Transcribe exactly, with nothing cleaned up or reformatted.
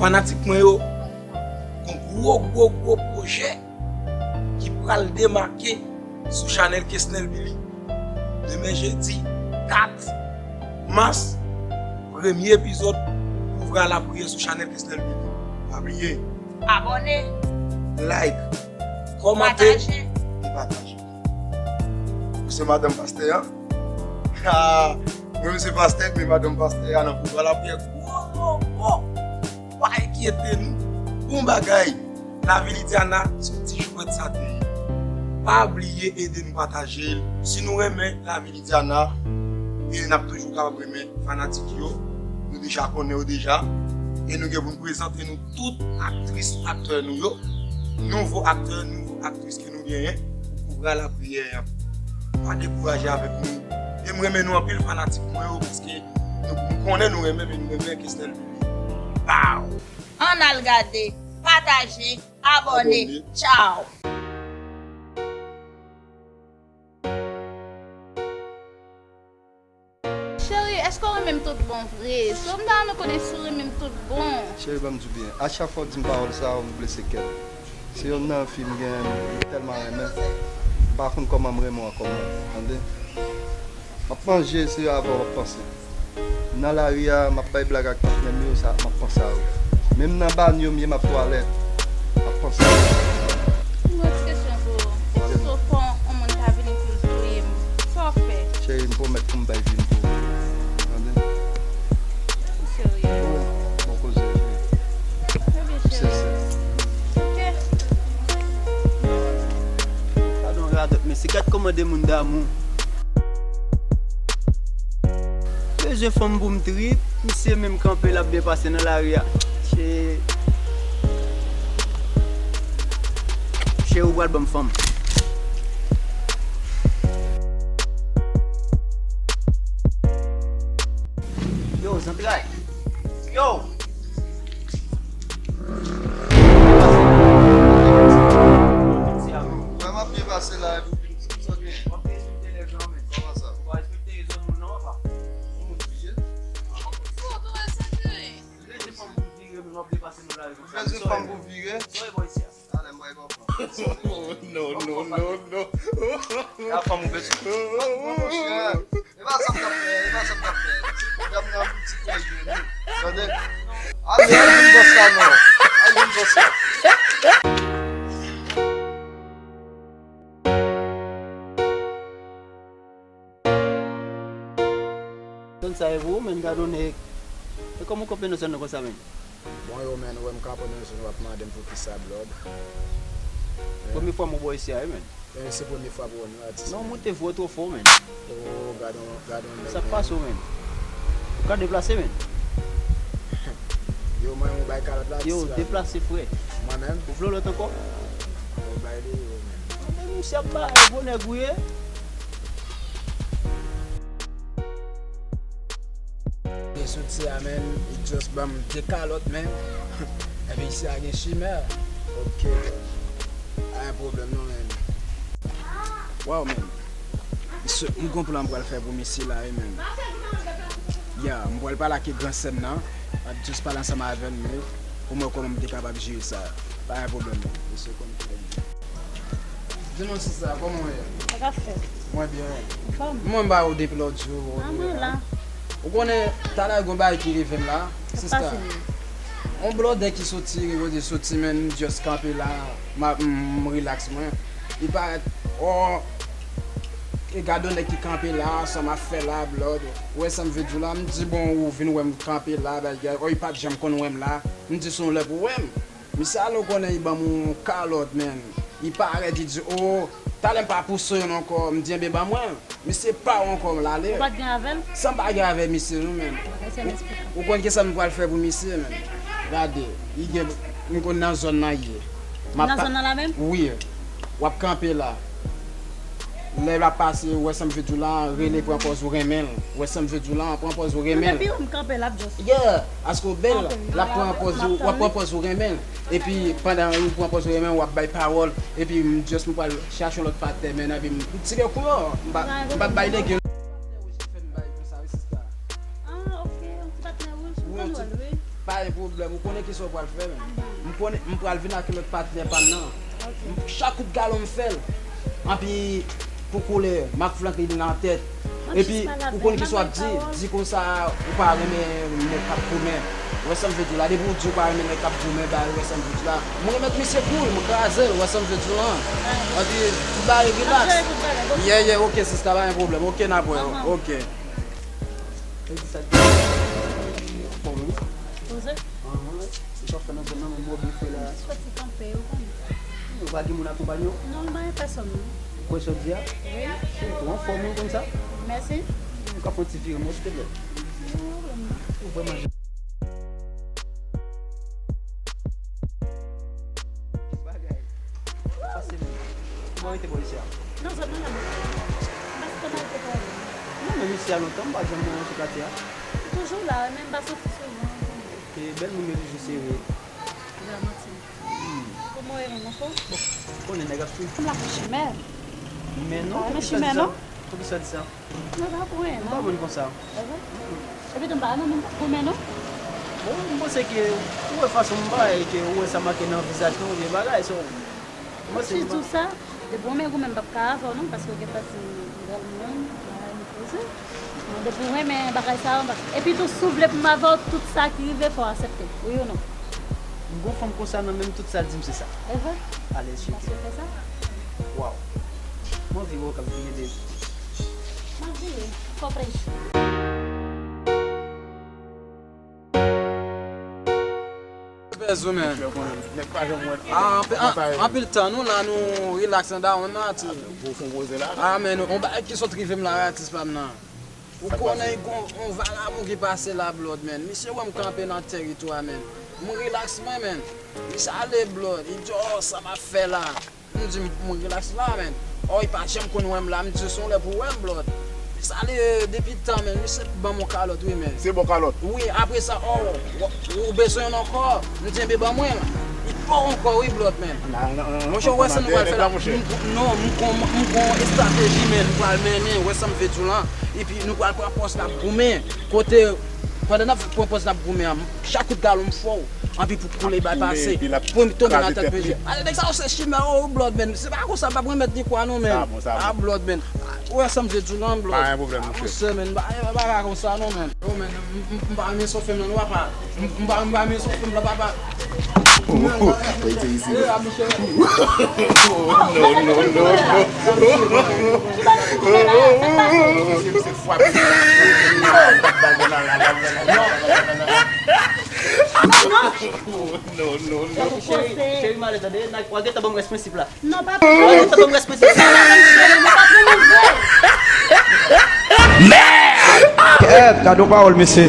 Fanatik mwen yo, gon gwo, gwo, gwo pwojè ki pral demake sou chanèl Kesnel Billy. Demen jedi kat mas, premye epizòd Ouvra Lapriyè sou chanèl Kesnel Billy. Pa bliye. Abòne. Like. Kòmante. Pataje. E pataje. Ou se madanm pastè a? Ha! Mwen se pastè, men madanm pastè a nan Ouvra Lapriyè. Gwo, gwo, gwo. Pa enkyete nou. Bon bagay. Lavi Lidiana, se yon ti jwèt sa te ye. Pa bliye ede nou pataje l. Si nou renmen Lavi Lidiana, e n ap toujou kapab renmen fanatik yo. Nou deja konnen yo deja. E nou gen pou n prezante nou tout aktris, aktè nou yo. Nouvo aktè, nouvo aktris ke nou genyen pou Ouvra Lapriyè a. Pa dekouraje avèk nou. E m renmen nou anpil fanatik mwen yo, paske nou, m konnen nou renmen, men nou renmen Kesnel Billy. Pow! Ann al gade, pataje, abòne. Abòne. Tchaw! Cheri, èske w renmen m tout bon vre? Si w m ta renmen konnen si w renmen m tout bon. Cheri, ban m di w byen. A chak fwa w di m pawòl sa a, w blese kè m. Se yonn nan fi m gen, m tèlman renmen. M pa konn kòman m renmen w ankò, non. Tande? M ap manje, se avè w m ap panse. Nan lari a, m ap bay blag ak patnè m yo, sa, m ap panse a ou. Menm nan banyo m ye, m ap twalèt, m ap panse a ou. M gen yon ti kesyon pou ou. E si w fè yon moun ta vini pou l touye m, sa w ap fè? Cheri, m pwomèt pou m bay vi m pou ou. Tande? Ou serye? Bon, bon koze, wi. Ebyen, cheri. Sèsè. Ok. Gad yon radòt, mesye, gad kòman de moun damou. Bezwen fanm pou m trip, misye menm kanpe, l ap byen pase nan lari a. Che, che, ou pral ban m fanm. Yo, zantray. Yo! Vrèman byen pase la, epi w vin di m sa gen. W ap respekte lèjan, men. Kòman sa? W pa respekte zòn moun nan, papa. Yon moun vire. Yon moun fou, tou wè sa ke. Lè se fanm pou vire, men w ap depase nou la. Bezwen fanm pou vire. Sa w e bò isi a? Talè m bay papa. Oh, non, non, non, non. E a fanm ou bezwen. Bon, monchè. E pa sa m t ap fè, e pa sa m t ap fè. Ti dam nan, ti koze nou. Tande? Al, al vin bòs la non. Al vin bòs la. Zòn sa e pou ou, men gade yon nèg. E kòman w kanpe nan zòn nan konsa, men? Bon, yo, men, ou wè m kanpe nan zòn, w ap mande m pou kisa, Blood? Premye fwa m wè w bò isi a, wi, men. Men se premye fwa pou wè m nan, atis. Non, mwen te vwè w twò fò, men. Oh, gade yon, gade yon nèg, men. Sa k pase w, men? Ou ka deplase, men. Yo, mwen, ou bay kalòt la, atis la. Yo, deplase, frè. Mwen menm? Ou vle lòt ankò? Ou bay li, yo, men. Men misye ap bay, gwo nèg ou ye. E soti a, men, li just ban m de kalòt, men. Epi isi a gen chimè. Ok, bro. Pa gen pwoblèm non, men. Waw, men. Misye, m gon plan m pral fè pou misye la, wi, men. Ya, m pral pale ak gran sè m nan. M ap just pale ansanm avè l, men. Pou m wè kòman m te kapab jere sa. Pa gen pwoblèm, men. Misye konn trè byen. Di non, sista, kòman w ye? Sa k ap fèt? Mwen byen. Anfòm? Mwen ba ou depi lòt jou. Ah, mwen la. Ou konnen, talè gon bagay ki rive m la, sista. Sa k pase menm? On blòdè ki soti, ki kote soti, men, m just kanpe la, m, m, m relax mwen. Li parèt, oh, e gade yon nèg ki kanpe la, sa m ap fè la, blòd. Ou wè sa m vle di w la, m di, bon, ou vin wè m kanpe la, bagay, oh, li pa t janm konn wè m la. M di, se yon lè pou wè m. Misye ale, ou konnen, li ban m yon kalòt, men. Li parèt, li di, oh, talè m pa pouse yon ankò. M di, enben, ban mwen. Misye pa w ankò, l ale. Ou pa t gen avè l? Sa m pa gen avè misye, non, men. Ou, ou konn kisa m pral fè pou misye, men. Gade, li gen, m konn nan zòn nan ye. Nan zòn nan la menm? Wi. W ap kanpe la. Lè l ap pase, ou wè sa m vle di w la, rele pran pòz ou renmen l. Ou wè sa m vle di w la, pran pòz ou renmen l. Epi ou m kanpe l ap just. Yeah, paske w bèl, l ap pran pòz ou, w ap pran pòz ou renmen l. Epi pandan ou pran pòz ou renmen l, w ap bay pawòl. Epi m just m pral chache yon lòt patnè, men epi m tire kou yo. M pa, m pa bay lege. Ah, ok, yon ti patnè wouj, m konn wè l, wi. Pa gen pwoblèm. Pwoblèm, ou konnen kisa w pral fè, men. M konnen, m pral vin ak lòt patnè pa m nan. M- Chak kout galon m fè l. Anpi pou koule, m ak Franklin nan tèt. Epi, ou konn kisa w ap di, di konsa, ou pa renmen nèg k ap goumen. Ou wè sa m vle di w la, depi w di w pa renmen nèg k ap goumen, ba, ou wè sa m vle di w la. M remèt misye poul, m kraze l, ou wè sa m vle di w la. Anpi, tout bagay rilaks. Yeah, yeah, ok, sista, pa gen pwoblèm. Ok, n ap wè, ok. E di sa di. Fòm wi. Poze? Ahn, sa w fè nan zòn nan, menm mòbli fè la. Soti kanpe, ou konnen. Ou pa gen moun akonpanye w? Non, m pa gen pèsòn, non. Ou kwè sa w di a? Wi. Ou tou anfòm wi, konn sa? Mèsi. Ou ka fè yon ti vire mwen, silteplè? Non, non. Ou vrèman jan. Bagay. Pase menm. Ou mèt rete bò isi a? Non, zòn nan la. M pa site mal te pale. Non, menm isi a lontan, m pa janm wè w sou katye a. Toujou la, men m pa soti souvan. E bèl moun yo toujou serye. Ou ka manti. Hmm. Kòman w ye menm, anfòm? Bon, konnen nèg ap swiv. M la fè chimè. Men non, poukisa w di sa? Poukisa w di sa? Mwen pa pou anyen, non. M pa moun konsa. Epi tou m pa nan menm goumen, non. Bon, m panse ke ou wè fason m bay, ke ou wè sa make nan vizaj mwen, oubyen bagay, so, m panse si m di w sa, depi w renmen goumen, m p ap ka avè w, non, paske w gen pati bèl moun, bagay, m poze. Bon, depi w renmen bagay sa yo, m p ap. Epi tou, si w vle pou m avè w, tout sa ki rive, fò w aksepte, wi ou non? M gon fanm konsa nan menm, tout sa l di m se sa. E vre? Alèz, cheri. Paske w fè sa? Waw. M anvi wè w k ap vire de. M ap vire. Fò prèch. Bezou, men. Nèg pa janm wè. Ah, anpi- ah, anpil tan nou la, nou rilaks nan dawonn nan, ti. Gwo fon poze la. Ah, men, on bagay ki sot rive m la, atis pa m nan. Ou konnen gon on vagabon ki pase la, blood, men. Misye wè m kanpe nan tèritwa, men. M rilaks mwen, men. Misye ale, blood. Li di, oh, sa m ap fè la. M di, m rilaks la, men. Oh, li pa janm konn wè m la. M di, se yon lè pou wè m, blood. Misye ale depi tan, men. Misye ban m yon kalòt, wi, men. Se bon kalòt. Wi, apre sa, oh, w- ou bezwen youn ankò? M di, enben, ban mwen l. Li ba w ankò, wi, blood, men. Monchè, ou wè sa nou pral fè la? M- non, m gon, m gon estrateji, men, nou pral mennen, ou wè sa m vle di w lan. Epi nou pral pran pòz n ap goumen. Kote, pandan n ap pran pòz n ap goumen an, chak kout galon m fè w, anpi pou koule bay pase. Pou m tonbe nan tèt mesye. Ale, nèg sa yo se chimè, oh, blood, men. Se pa konsa, m p ap remèt li kwa, non, men. Ah, blood, men. Ou wè sa m vle di w lan, blood. Pa gen pwoblèm, monchè. Monchè, men, pa gen bagay konsa, non, men. Yo, men, m- m- m pa renmen sa w fè m lan, non, papa. M- m pa- m pa renmen sa w fè m lan, papa. Rete isi. Eh, a, monchè. Non, non, non, non. Misye, misye fwa. Non, non, non. Cheri, cheri, m ale, tande. W a gentan ban m rès prensip la. Non, papa. W a gentan ban m rès prensip la. Mèd! Kèt, gade yon pawòl, mesye.